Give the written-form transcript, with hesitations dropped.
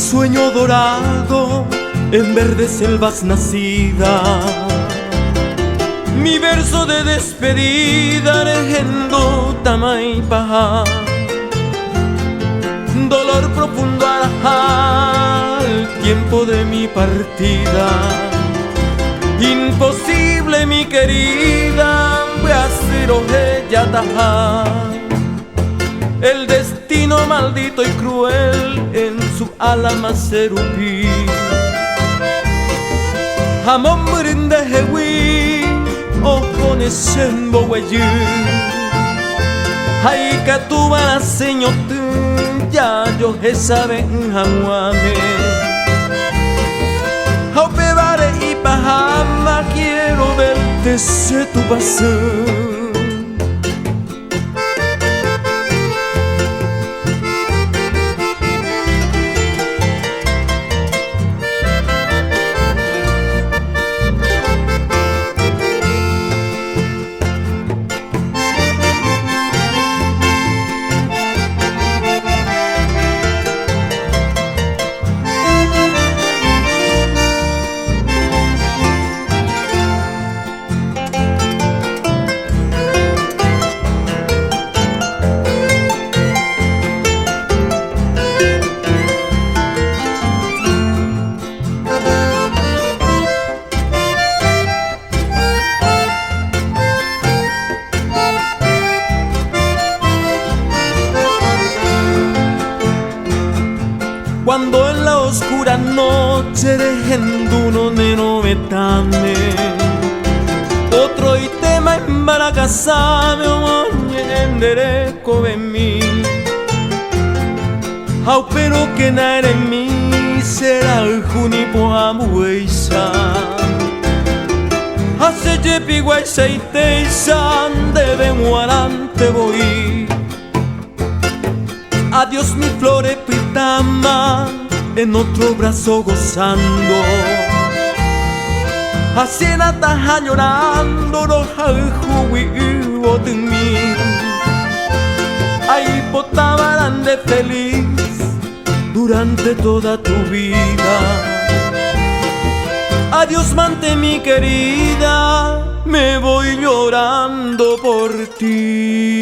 sueño dorado en verdes selvas nacida. Mi verso de despedida rehendútama ipaha. Dolor profundo al tiempo de mi partida. Imposible mi querida mbyasy rohejataha. El destino maldito y cruel en su álama cherupi. Ha mombyry ndehegui ohóne che mboguejy. Ha ikatúva rasẽ ñotỹ jajohechave'ỹ hag̃uáme. Ha upévare ipaháma quiero verte che Tupãsy. Cuando en la oscura noche rehendúrõ ne rovetãme Otroitéma embarakasáme omoñe'ẽ nde rekovemi Ha upérõ kena eremi che rayhu nipo ambuéicha Ha che jepiguaichaitéicha ndéve g̃uarãnte voi Adiós mi flor epytáma en otro brazo gozando Ha che nataha llorando rohayhúgui yvotymi Aipotávara nde feliz durante toda tu vida Adiós mante mi querida me voy llorando por ti.